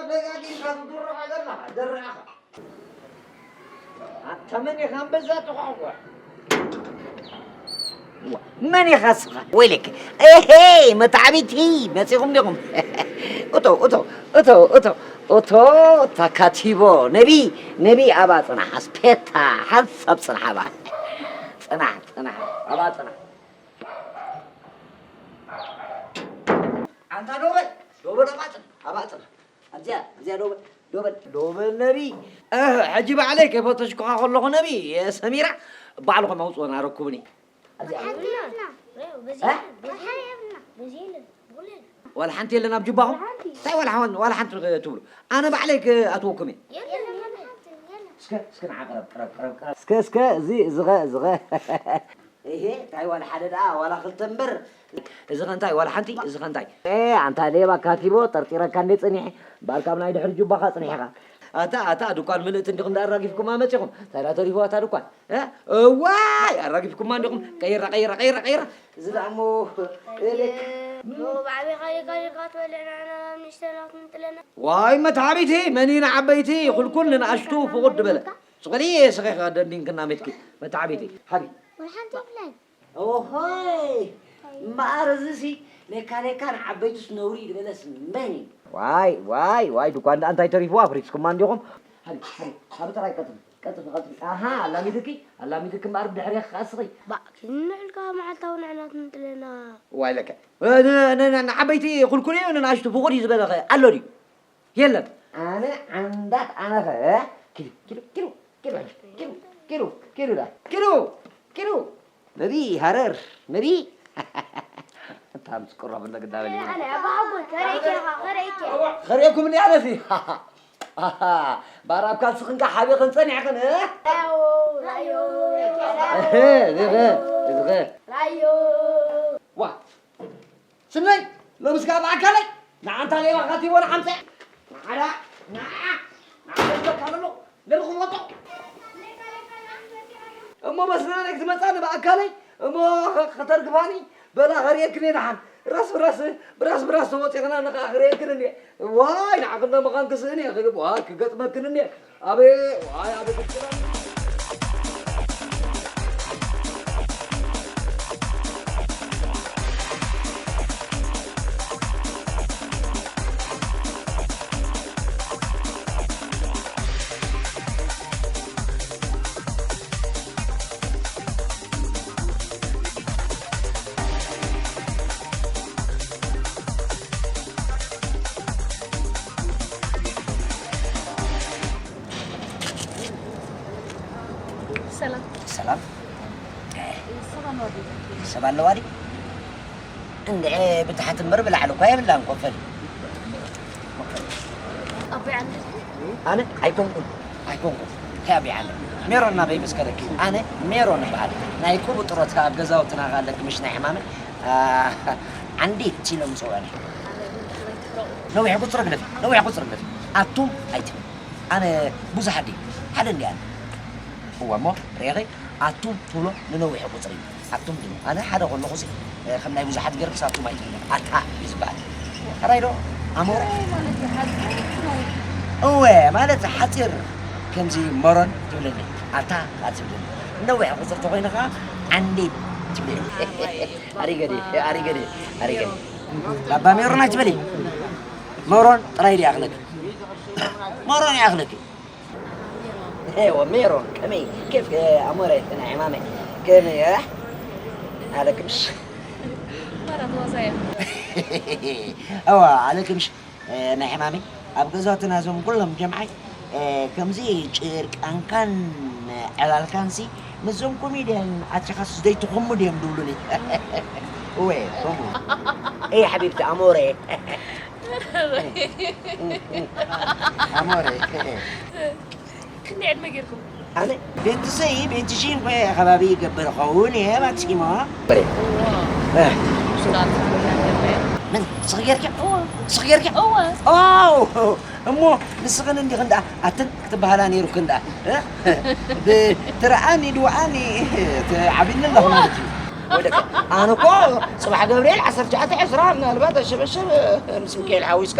ደጋጊምካ ትድርዖ ዘለኻ፣ ደርዕኻ። ኣታ መን ኢኻ ኣንበዛ ተኳዕኳዕ? መን ኢኻ ስኻ? ወይለክ። ኤሄ፣ መታዕቢቲ መጺኹም ዲኹም? እቶ፣ እቶ፣ እቶ፣ እቶ፣ እቶ፣ ተካቲቦ። ነቢ፣ ነቢ፣ ኣብኣ ጽናሕ። ኣስፔታ፣ ሓንሳብ ጽናሕ ኣብኣ። ጽናሕ፣ ጽናሕ፣ ኣብኣ ጽናሕ። ኣንታ ዶበል፣ ዶበል ኣብኣ ጽናሕ፣ ኣብኣ ጽናሕ። ኣብዚኣ፣ ኣብዚኣ ዶበል፣ ዶበል፣ ዶበል ነቢ። እህ፣ ሕጂ ባዕለይ ከይፈተሽኩኻ ከለኹ ነቢ፣ ሰሚራ፣ ባዕልኹም ኣውጽኦን ኣረኩብኒ። ኣብዚኣ። ሓንቲ የብልና። በዚ ኣሓ የብልና። በዚ የለን። ዋላ ሓንቲ የለን ኣብ ጅባኹም? ዋላ ሓንቲ። እንታይ ዋላ ሓን-፣ ዋላ ሓንቲ ትብሉ? ኣነ ባዕለይ ክኣትወኩም እየ። የለን፣ የለን። እስከ፣ እስከ ንዓ ቀረብ፣ ቀረብ፣ ቀረብ፣ ቀረብ። እስከ፣ እስከ፣ እዚ፣ እዚ ኸ፣ እዚ ኸ። እሄ፣ እንታይ ዋላ ሓደ ደኣ፣ ዋላ ክልተ እምበር። እዚ ኸ እንታይ፣ ዋላ ሓንቲ፣ እዚ ኸ እንታይ? ኤ፣ ኣንታ ሌባ ካቲቦ፣ ጠርጢረካ እንደ ጸኒሐ። እምበኣር ካብ ናይ ድሕሪ ጁባኻ ጸኒሕኻ። ኣታ፣ ኣታ፣ ድኳን ምልእቲ እንዲኹም ደኣ ኣራጊፍኩማ መጺኹም። እንታይ ደኣ ተሪፉ ኣታ ድኳን? እ? እዋይ፣ ኣራጊፍኩማ እንዲኹም። ቀይራ፣ ቀይራ፣ ቀይራ፣ ቀይራ። እዚ ደኣ እሞ፣ ኤሌክ። ኖ፣ ብዓቢኻ ጌጋ ጌጋ ትበልዕ፣ ንዓና ንእሽተይ ናትንጥለና። ዋይ፣ መትዓቢቲ፣ መን እዩ ንዓበይቲ? ኩልኩል ንንኣሽቱ ፍቑድ ድበለ። ስቕ ኢሊ ስኺ ኸኣ ደንዲንክና ሜትኪ፣ መትዓቢቲ። ሓቢ። ወላ ሓንቲ የብላን። ኦሆይ! እምበኣር እዚሲ ሌካ ሌካ ንዓበይቱስ ነውሪ እዩ ዝበለስ መን እዩ? ዋይ፣ ዋይ፣ ዋይ፣ ድኳን ደኣ እንታይ ተሪፍዋ? ኣፍሪስኩማ እንዲኹም። ሓቢ፣ ሓቢ፣ ሓቢ ጥራይ ቀጽሊ፣ ቀጽሊ፣ ቀጽሊ። ኣሃ፣ ኣላሚድኪ፣ ኣላሚድኪ እምበኣር ብድሕሬኺ ከኣ ስኺ። ባእ፣ ክንንዕልካ መዓልታዊ ንዕናት ንጥለና። ዋይ ለከ። እ፣ ን-፣ ን-፣ ን-፣ ንዓበይቲ ኩልኩል እዩ፣ ንንኣሽቱ ፍቑድ እዩ ዝበለኸ ኣሎ ድዩ? የለን። ኣነ ዓንዳት ኣነኸ ኪዱ፣ ኪዱ፣ ኪዱ፣ ኪዱ፣ ኪዱ፣ ኪዱ፣ ኪዱ፣ ዳ፣ ኪዱ፣ ኪዱ። ነቢ ሃረር፣ ነቢ። እታ ምስ ቁረብ እንደ ግዳ በል። ኣነ ኣባሓጎ፣ ከርእየኪ ኢኻ፣ ከርእየኪ። ከርእየኩም እኒኣ ነሲ። ባራብ ካልስኽንካ ሓቢኽን ጸኒሕኽን፣ እ? ራዮ፣ ራዮ፣ እህ፣ እህ፣ እህ። ራዮ። ዋ፣ ስመይ፣ ሎምስ ከኣ ብኣካለይ ንዓንታ ሌባ ካቲቦ ንሓምፀ። ንዓዳ፣ ንዓ፣ ንዓ፣ ደልበካ ዘሎ፣ ለልኹም ወጦ። እሞ መስለና ነክ ትመጻኒ ብኣካለይ፣ እሞ ኸ-፣ ከተርግፋኒ፣ በላ ኸርእየክን እየ ደሓን። ራስ ብራስ፣ ብራስ ብራስ ተወፂኽና ንኸዓ ኽርእየክን እየ። ዋይ፣ ንዓኽን ዶ ምዃን ክስእን እየ፣ ክግብ-፣ ዋይ፣ ክገጥመክን እየ። ኣቤ-፣ ዋይ፣ ኣቤ፣ ክትችላ። ሰላም። ሰላም። ሰላም ነው። ሰብ ኣለዋ ድዩ? እንድዒ ብታሕቲ እምበር ብላዕሊ እኳ የብላን ኮፈል። ኣቦይ ዓንዲ። ኣነ ኣይኮንኩን፣ ኣይኮንኩን። እንታይ ኣቦይ ዓንዲ? ሜሮን ናበይ ምስ ከደኪ? ኣነ ሜሮን እበሃል። ናይ ቁቡ ጥሮትካ ኣብ ገዛውትና ኣለኪ ምሽ ናይ ሕማመ? አ፣ ዓንዲት ኢሎም ዝፅውዑኒ። ነዊሕ ቁፅሪ ግደፊ፣ ነዊሕ ቁፅሪ ግደፊ። ኣቱም ኣይትብል። ኣነ ብዙሓት ድዩ? ሓደ እንዲ ኣነ። እወ እሞ፣ ርኢኺ? ኣቱም ትብሎ ንነዊሕ ቁፅሪ እዩ። ኣቱም ድዩ? ኣነ ሓደ ከለኹ ሲ፣ እ፣ ከም ናይ ብዙሓት ገይርክስ ኣቱም ኣይትብሎ። ኣታ እዩ ዝበሃል። ሕራይ ዶ? ኣሞረ? ሕራይ ማለት እዩ፣ ሓፂር፣ ነዊሕ። እወ፣ ማለት ሓፂር ከምዚ መሮን ትብለኒ። ኣታ ኣትብለኒ። ነዊሕ ቁፅሪ ተኾይኑ ኸዓ ዓንዴ ትብለኒ። ኣሪገዲ፣ ኣሪገዲ፣ ኣሪገዲ። ባባ ሜሮን ኣይትበሊ። መሮን ጥራይ ድዩ ይኣኽለኪ? መሮን ይኣኽለኪ? ኤወ፣ ሜሮን፣ ከመይ፣ ኬፍ፣ ኣሞረ፣ ናይ ዕማመ፣ ከመይ፣ እ? ኣለክምሽ? መራ ተዋሳያ። እዋ፣ ኣለክምሽ፣ እ፣ ናይ ሕማመይ፣ ኣብ ገዛውትና እዞም ኩሎም ጀምዓይ፣ እ፣ ከምዚ ጭርቃንካን ዕላልካንሲ፣ ምስዞም ኮሜድያን ኣቲኻስ ዘይትኹሙ ድዮም ድብሉኒ? እወ፣ ከምኡ። ኤይ፣ ሓቢብቲ፣ ኣሞረ። ኣሞረ። ክንደይ ዕድመ ጌርኩም? ኣነ ቤንትሰይ፣ ቤንትሽን ኮ ከባቢ ይገብር ኸውን እየ፣ ማክሲሞ። በሬ። እዋ። እ። ሱዳን ትምህርት ያለበት። ምን? ስኽ ጌርኪ? እዋ። ስኽ ጌርኪ? እዋ። ኦ፣ እሞ ንስኽን እንዲኽን ደኣ ኣትን ክትበሃላ ነይሩክን ደኣ። እ? ብትረኣኒ ድወኣኒ ትዓብኒ ኣለኹ ማለት እዩ። ወደቀ። ኣነ እኮ ጽባሕ ገብርኤል ዓሰርተ ትሽዓተ ዕስራ ምናልባት ኣሸበሸብ ምስ ሚካኤል ሓዊስካ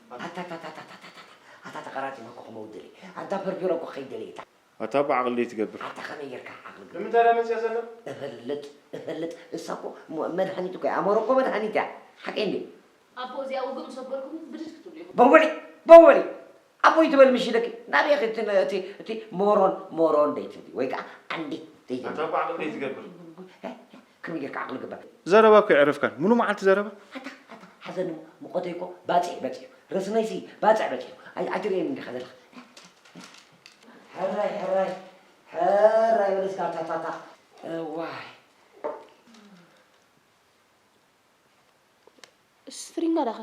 ኣታ ተቐራጺመ እኮ ክመውት ደልየ። ኣንታ ፈርፊረ እኮ ክኸይድ ደልየ። ኣታ ብዓቕሊ ዘይትገብር። ኣታ ከመይ ጌርካ ዓቕሊ ገ- ንምንታይ እያ መጽያ ዘላ? እፈልጥ፣ እፈልጥ። እሳ እኮ ሞ-፣ መድሃኒት እኮ እያ። ኣእምሮ እኮ መድሃኒት እያ። ሓቀይ እንዴ? ኣቦ፣ እዚኣ ውግእ ምስ ኣበልኩም ብድድ ክትብሉ ኢኹም። በውበሊ፣ በውበሊ። ኣቦይ ትበል ምሽ ኢለኪ። ናበይ ኢኺ እቲ፣ እቲ፣ እቲ ሞሮን፣ ሞሮን ደይትብሊ? ወይ ከዓ ዓንዲ ደይትብሊ? ኣታ እኮ ዓቕሊ ዘይትገብር። እ፣ እ፣ ከመይ ጌርካ ዓቕሊ ግበር? ዘረባ እኮ የዕርፍካን። ሙሉ መዓልቲ ዘረባ? ኣታ፣ ኣታ፣ ሓዘኒ እሞ፣ ሙቐተይ እኮ ባጽዕ፣ ባጽዕ። ረስነይሲ ባጽዕ፣ ባጽዕ። ኣይ-፣ ኣይትርእየኒ እንዲኻ ዘለኻ። ሕራይ፣ ሕራይ፣ ሕራይ በል እስካ፣ ታታታ። እዋይ። ስትሪንጋ ዳኸ?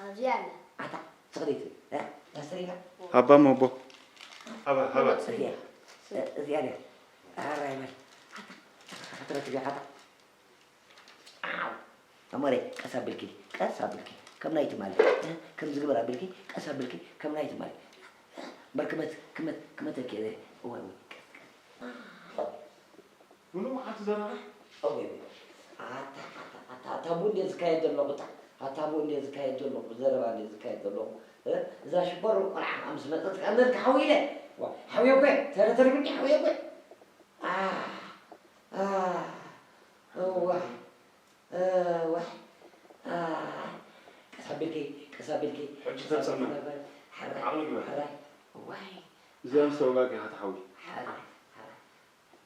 ኣብዚ ኣላ። ኣታ፣ ስቕሊት፣ እ? እታ ስትሪንጋ? ሃባ እሞ፣ ሃባ። ሃባ፣ ሃባ። እዚኣ፣ እ፣ እዚኣ ድያ? ኣራይ በል። ኣታ፣ ኣታ፣ ኣታ፣ ኣታ፣ ኣታ። ኣው። ኣሞሬ፣ ቀስ ኣቢልኪ፣ ቀስ ኣቢልኪ። ከም ናይ ትማሊ፣ እ? ከም ዝግበር ኣቢልኪ፣ ቀስ ኣቢልኪ፣ ከም ናይ ትማሊ። እምበር ክመት-፣ ክመት-፣ ክመተልኪ እየ። እዋይ፣ እዋይ፣ ቀስ፣ ቀስ። ሙሉ መዓልቲ ዘረባ? እወ፣ እወ። ኣታ፣ ኣታ፣ ኣታ፣ ኣታ፣ ቡን ድየ ዝካየድ ዘለኹ፣ እታ፣ ኣታ፣ ቡን ድየ ዝካየድ ዘለኹ፣ ዘረባ ድየ ዝካየድ ዘለኹ። እ? እዛ ሽኮር ቆልዓ ምስ መጸት ቀንደል ክሓዊ ኢለ። ዋ፣ ሓውየ እኮ፣ ተረ-፣ ተሪፉኒ ሓውየ እኮ። ኣ፣ ኣ፣ እዋ፣ እዋ፣ ኣ፣ ቀስ ኣቢልኪ፣ ቀስ ኣቢልኪ። ሕጂ ተጸመ። ሓራይ፣ ዓቕሊ ግበር። ሓራይ፣ ዋይ። እዚኣ ምስ ተወጋግኻ ትሓዊ። ሓራይ፣ ሓራይ።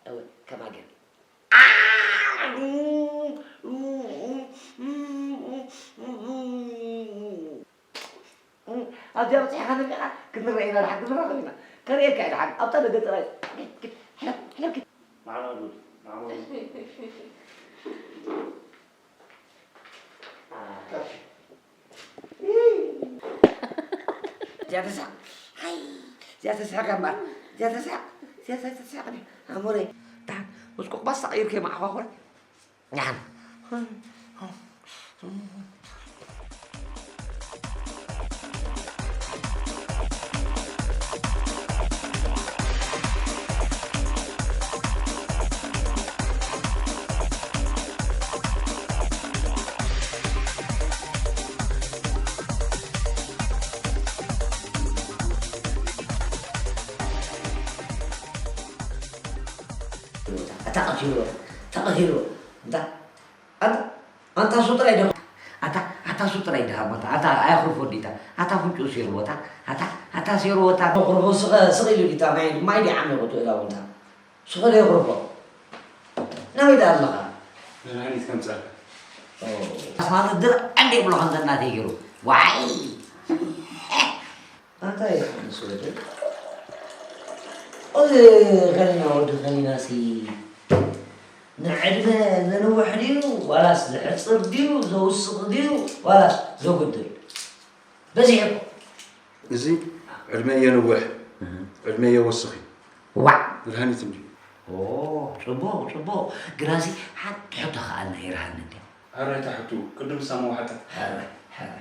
እወ፣ ከማን ገይሩ። ኣብዚኣ በጺሕካ ነቢኻ፣ ክንረአ ኢና፣ ደሓን ክንራኸብ ኢና። ከርእየካ እየ ደሓን። ኣብታ ደገ ጥራይ። ኪድ፣ ኪድ፣ ሕለፍ፣ ሕለፍ፣ ኪድ። ንዓና ዱድ፣ ንዓና ዱድ። እዚኣ ተስሕቕ። ሃይ፣ እዚኣ ተስሕቕ እያ እምበኣር። እዚኣ ተስሕቕ። እዚኣ ተስሕቕ ድያ? ኣሞረይ። ደሓን፣ ምስ ቁቕባስ ተቐይርኪ እየ መዓዃኹረ። ደሓን። ኣታ ቀቲልዎ፣ ተቐቲልዎ። እንታ ኣንታ ሱ ጥራይ ዶ ኣታ ኣታ ሱ ጥራይ ድሃቦታ ኣታ ኣያኹርፎ ዲታ ኣታ ፍንጩ ሴርቦታ ኣታ ኣታ ሴርቦታ ኹርፎ ስቐ ስቕ ኢሉ ዲታ ማይ ማይ ዲዓሚቑ ትእላውንታ ስቕ ዶ የኹርፎ ናበይ ደኣ ኣለኻ? መድሃኒት ከምፀልካ። ኣስማት ድርዕ እንደ ይብሎ ከምዘናተይ ገይሩ ዋይ ኣታ ይሓንስ ወደ እዚ ከኒና ወዲ ከኒናሲ ንዕድመ ዘንውሕ ድዩ ዋላስ ዘሕፅር ድዩ ዘውስኽ ድዩ ዋላስ ዘጉድል በዚሑ እኮ እዚ ዕድመ የንውሕ ዕድመ የወስኽ እዩ ዋዕ መድሃኒት እንድዩ ጽቡቕ ጽቡቕ ግናሲ ሓንቲ ሕቶ ከኣልና ይርሃኒ እንድያ ኣረ እታ ሕቱ ቅድም ሳሞ ሓታ ሕረ ሕረ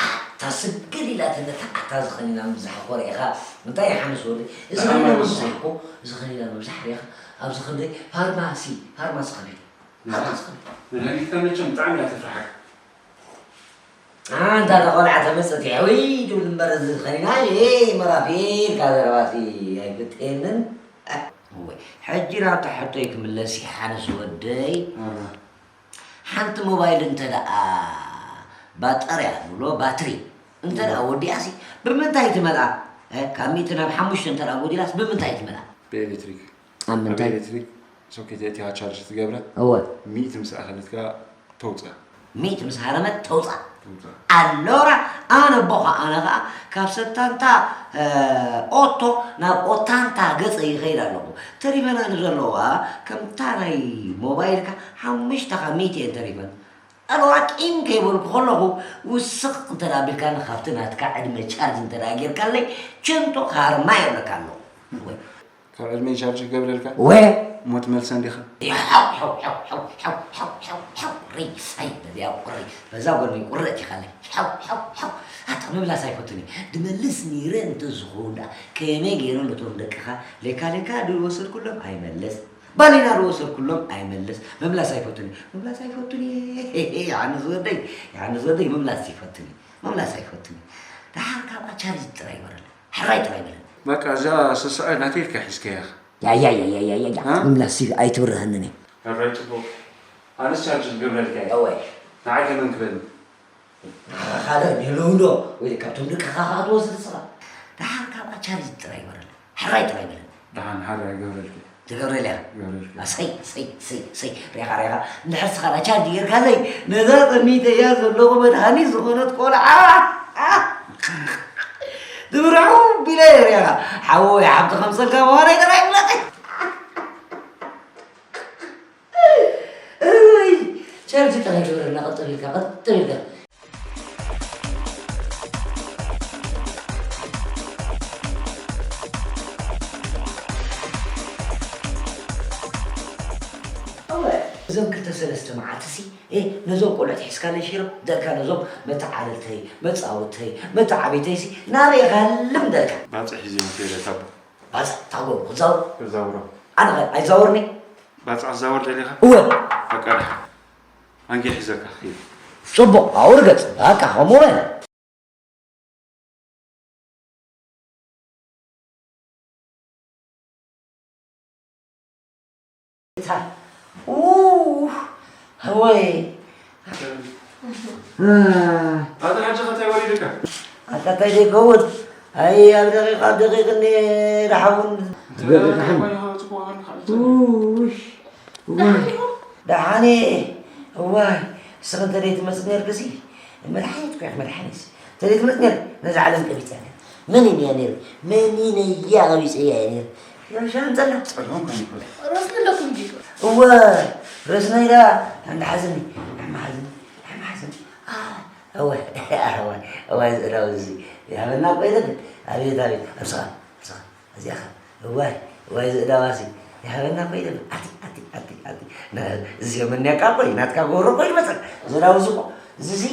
ኣታ ስግድ ኢላትኒ እታ ኣታ ዝኸኒና ምብዛሕ እኮ ርኢኻ እንታይ ይሓንስ ወደይ እዚ ኸኒና ምብዛሕ እኮ እዚ ኸኒና ምብዛሕ ርኢኻ ኣብዚ ክንደይ ፋርማሲ ፋርማሲ ኸኒና ፋርማሲ ኸኒና መድሃኒትካ መቸም ብጣዕሚ እያ ተፍርሓካ ኣንታ እታ ቆልዓ ተመፅእ ሕውይ ትብል እምበር እዚ ኸኒና መራፊ ኢልካ ዘረባሲ ኣይፍትየንን ሕጂ ናብታ ሕቶይ ክምለስ ይሓንስ ወደይ ሓንቲ ሞባይል እንተ ደኣ ባጠርያ ንብሎ ባትሪ እንተ ደኣ ወዲኣሲ ብምንታይ ትመልኣ? ካብ ሚእቲ ናብ ሓሙሽተ እንተ ደኣ ጎዲላስ ብምንታይ ትመልኣ? ብኤሌክትሪክ። ኣብ ምንታይ? ኤሌክትሪክ ሶኬት የእቲኻ ቻርጅ ትገብረ። እወ። ሚእቲ ምስ ኣኸለትካ ተውፅኣ። ሚእቲ ምስ ሃረመት ተውፅኣ። ኣሎራ ኣነ ኣቦ ከኣ ኣነ ከኣ ካብ ሰታንታ ኦቶ ናብ ኦታንታ ገፀ ይኸይድ ኣለኹ። ተሪፈና ንዘለዋ ከምታ ናይ ሞባይልካ ሓሙሽተ ካብ ሚእቲ እየን ተሪፈን። ኣልዋ ቂም ከይበልኩ ከለኹ ውስኽ እንተ ደኣ ኣቢልካኒ ካብቲ ናትካ ዕድመ ቻርጅ እንተ ደኣ ጌርካለይ ቸንቶ ክሃርማ የብለካ ኣለኹ። ወይ ካብ ዕድመይ ቻርጅ ክገብረልካ ወ እሞ ትመልሰ እንዲኻ። ሓው ሓው ሓው ሓው ሓው ሓው ሓው ሓው ቁሪ ኣይ በዚያ ቁሪ በዛ ጎኒ ቁሪ እቲኻለይ ሓው ሓው ሓው ኣታ ምምላስ ኣይፈቱን ድመልስ ኒረ እንተ ዝኸውን ደኣ ከመይ ገይረ ነቶም ደቅኻ ሌካ ሌካ ድወሰድኩሎም ኣይመልስ ባሊና ዝወሰድኩሎም ኣይመልስ ምምላስ ኣይፈቱን እዩ ምምላስ ኣይፈቱን እየ የዓኒ ዝወደይ የዓኒ ዝወደይ ምምላስ ይፈቱን እዩ ምምላስ ኣይፈቱን እዩ ደሓር ካብኣ ቻርጅ ጥራይ ይበረል ሕራይ ጥራይ በለኒ በቃ እዛ ስስዐ ናተይ ኢልካ ሒዝካያ ኢኻ ያያያያያያ እ? ምምላስ ኣይትብርሀንን እየ ሕራይ ፅቡቅ ኣነስ ቻርጅ ክገብረልካ እየ እወ ንዓይ ከመን ክበልኒ ንዓኻ ካልእ የለውንዶ ወይ ካብቶም ደቅኻ ከዓ ትወስድ ስኻ ደሓር ካብኣ ቻርጅ ጥራይ ይበረል ሕራይ ጥራይ በለኒ ደሓን ሓራ ይገብረልኪ ትገብረልያ ይገብረልኪ ኣሰይ ሰይ ሰይ ሰይ ሬኻ ሬኻ እንድሕር ስኻ ቻርጅ ጌርካለይ ነዛ ጠሚተያ ዘለኹ መድሃኒት ዝኾነት ቆልዓ ትብርሑ ቢለ ሬኻ ሓወይ ሓብቲ ከም ጸጋ ምዃነይ ጥራይ ይብለኺ እይ ቻርጅ ጥራይ ግበረልና ቅጥብ ኢልካ ቅጥብ ኢልካ እዞም ክልተ ሰለስተ መዓልትሲ ነዞም ቆልዑት ሒዝካ ነሺሮም ደልካ ነዞም መተዓልልተይ መፃወተይ መተዓቢተይሲ ናበይ ኻልም ደልካ ባፅሕ እዩ ዘይምክእለት ኣቦ ባፅሕ ታጎ ክዛውር ክዛውሮ ኣነ ኸ ኣይዛወርኒ ባፅዕ ዛወር ደሊኻ እወ በቃ ደሓ ኣንጌ ሒዘካ ኪድ ፅቡቕ ኣውር ገፅ በቃ ከምኡ በል ኣወይ ኣታ ሓጂ ኸታይ ወሪዱካ ኣታ እንታይ ዘይከውን ኣይ ኣብ ደቂቃ ኣብ ደቂቅ እኒ ደሓውን ደሓን እየ እዋይ እስኺ እንተደይ ትመፅእ ነርክሲ መድሓኒት እኮ ኢኺ መድሓኒት እንተደይ ትመፅእ ነር ነዛ ዓለም ቀቢፀ ነር መን እያ ነር መን ነያ ቀቢፀያ እየ ነር ሻምፀላ ረስኒ ኣለኩም ድዩ እወ ረስነይ ዳ እንዳሓዝኒ እንዳሓዝኒ እንዳሓዝኒ እወ እወ እወ ዝእዳው እዚ ያበና ቆይለት ኣቤት ኣቤት ኣብስኻ ኣብስኻ እዚኣ ኸ እዋይ እዋይ ዝእዳዋሲ ይሃበና ኮይነ ኣቲ ኣቲ ኣቲ ኣቲ እዚኦም እኒያካ ቆይ ናትካ ጎሮ ቆይ መፀ ዝእዳው ዝቆ እዚሲ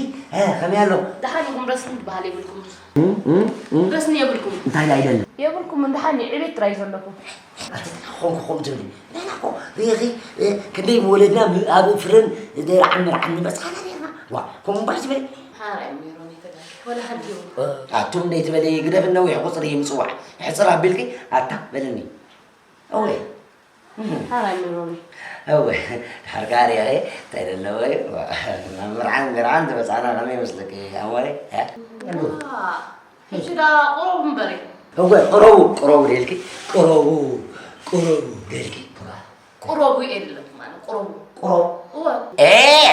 ከመይ ኣሎ ደሓን ኢኹም ረስኒ ዝበሃል የብልኩም ረስኒ የብልኩም እንታይ ኣይደለ የብልኩም እንደሓን ዕቤት ጥራይ ዘለኩም ኣቲ ኾንኩ ኾም ትብሊ ንሕና እኮ ሪኢኺ ክንደይ ወለድና ኣብ ፍርን ደርዓን መርዓን ንመፅኻና ነርና ዋ ከምኡ እምበር ዝበለ ሓራይ ነይሮም የተጋገ ወላ ሓንቲ ኣቱም እንደ ትበለይ ግደፍ ነዊሕ ቁፅሪ ምፅዋዕ ሕፅር ኣቢልኪ ኣታ በለኒ እወ። ኣራይ መሮሪ። እወ። ሓርካሪ ኣይ፣ እንታይ ደለዎ እዩ? መርዓን ገርዓን ተበጻና ከመይ ይመስለኪ? ኣሞይ? እ? ዋ፣ ሕጂ ዳ ቁሩብ እምበሪ። እወ፣ ቁረቡ፣ ቁረቡ ደልኪ፣ ቁረቡ፣ ቁረቡ ደልኪ፣ ቁራ። ቁረቡ የድለኩም፣ ኣነ ቁረቡ። ቁረቡ። እወ። ኤ፣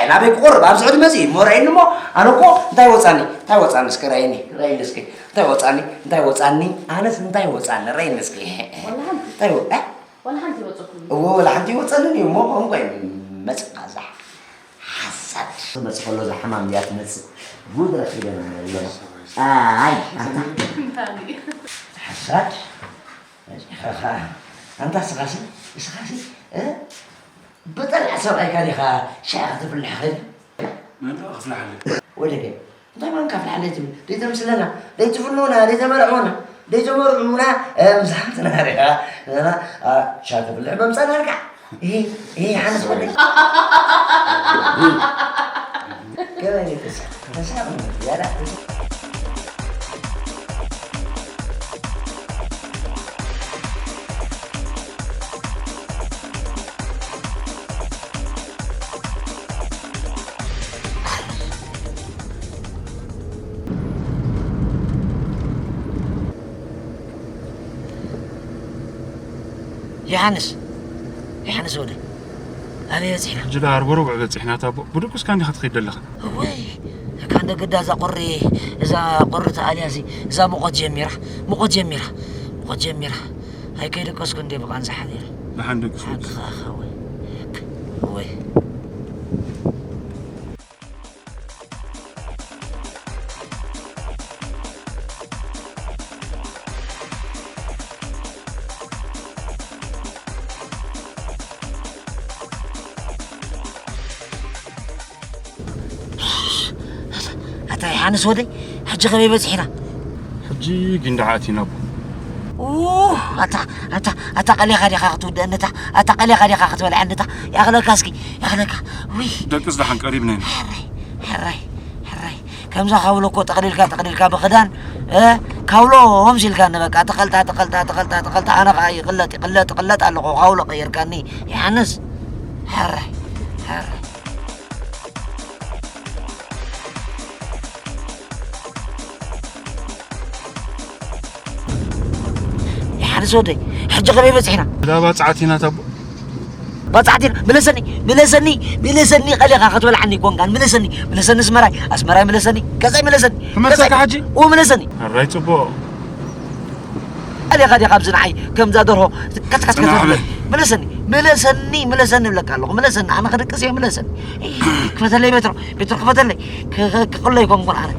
ናበይ ክቁረብ? ኣብዚ ዕድመ እዚ እሞ ረኣይኒ እሞ፣ ኣነ እኮ እንታይ ወጻኒ? እንታይ ወጻኒ? እስኪ ረኣይኒ፣ ረኣይኒ እስኪ። እንታይ ወጻኒ? እንታይ ወጻኒ? ኣነስ እንታይ ወጻኒ? ረኣይኒ እስኪ። ወላ ሓንቲ። እንታይ ወ-፣ እ? ወላ ሓንቲ ይወጸኩም። እወ፣ ወላ ሓንቲ ይወጸንን እዩ እሞ፣ ከምኡ ኮይኑ መጽእ ቃዛሕ። ሓሳድ። መጽእ ከሎ እዛ ሕማም እያ ትመጽእ። ጉድ ረኺበና ኣለና። ኣይ፣ ኣንታ። እንታይ? ሓሳድ። ኣንታ ስኻሲ፣ ስኻሲ፣ እ? ብጠልዕ ሰብኣይካ ዲኻ ሻሂ ከተፍልሕ ኸይድ? መን ደኣ ክፍልሓለይ? ወደገ፣ እንታይ ማን ካፍልሓለይ ትብል? ደይተምስለና፣ ደይትፍንውና፣ ደይተመርዕውና፣ ደይተመርዕውና፣ እ፣ ምሳሕትና ዲኻ፣ ንሕና፣ እ፣ ሻሂ ተፍልሕ መምጻእናልካ። ይሄ፣ ይሄ ሓንስ ወደይ። ከመይ ተሳ-፣ ተሳቕ፣ ያዳ፣ ተሳ-፣ ዮሃንስ፣ ዮሃንስ ወደይ፣ ኣበይ በጺሕና? ሕጂ ደኣ ኣርበ ርቡዕ በጺሕና፣ ታቦ። ብድቁስ ካን ዲኻ ትኸይድ ዘለኻ? እወይ፣ እካ እንደ ግዳ እዛ ቁሪ፣ እዛ ቁሪ ተኣልያ እዚ፣ እዛ ሙቐት ጀሚራ፣ ሙቐት ጀሚራ፣ ሙቐት ጀሚራ። ኣይከይደቀስኩ እንዴ ብቓንዛ ሓዲረ። ደሓን ደቅስ ሓቂ ወዲ። ኸኣ ኸወይ። እወይ። ኣታ ዮሃንስ ወደይ፣ ሕጂ ከመይ በጺሕና? ሕጂ ጊንዳዕ ኣቲና ኣቦ። ኡ፣ ኣታ፣ ኣታ፣ ኣታ ቀሊኻ ዲኻ ክትውድአኒ እታ፣ ኣታ ቀሊኻ ዲኻ ክትበልዐኒ እታ፣ ያኽለካ እስኪ፣ ያኽለካ። ውይ። ደቅስ ደሓን ቀሪብና ኢና። ሕራይ፣ ሕራይ፣ ሕራይ። ከምዛ ካውሎ እኮ ጠቕሊልካ፣ ጠቕሊልካ ብኽዳን፣ እ፣ ካውሎ ሆምስ ኢልካኒ በቃ፣ ተቐልጣ፣ ተቐልጣ፣ ተቐልጣ፣ ተቐልጣ፣ ኣነ ኸኣ ይቕለጥ፣ ይቕለጥ፣ ይቕለጥ ኣለኹ፣ ካውሎ ቀይርካኒ፣ ዮሃንስ። ሕራይ፣ ሕራይ። ዮሃንስ ወደይ፣ ሕጂ ከመይ በጺሕና? እዛ ባጽዓት ኢና ታቦ። ባጽዓት ኢና? ምለሰኒ፣ ምለሰኒ፣ ምለሰኒ፣ ቀሊኻ ክትበልዓኒ ኣይኮንካን። ምለሰኒ፣ ምለሰኒ ኣስመራይ፣ ኣስመራይ ምለሰኒ፣ ገዛይ ምለሰኒ፣ ክመልሰካ ገዛይ። ሕጂ? ኡ፣ ምለሰኒ። ሕራይ ጽቡቕ። ኣሊኻ ዲኻ ኣብዚ ንዓይ ከምዛ ደርሆ ከትከትከት ጽናሕ ክትብል? በል። ምለሰኒ፣ ምለሰኒ፣ ምለሰኒ እብለካ ኣለኹ። ምለሰኒ፣ ኣነ ክድቅስ እየ፣ ምለሰኒ። ክፈተለይ ቤትሮ፣ ቤትሮ ክፈተለይ። ክ-፣ ክ-፣ ክቕሎ ኣይኮንኩን ኣነ።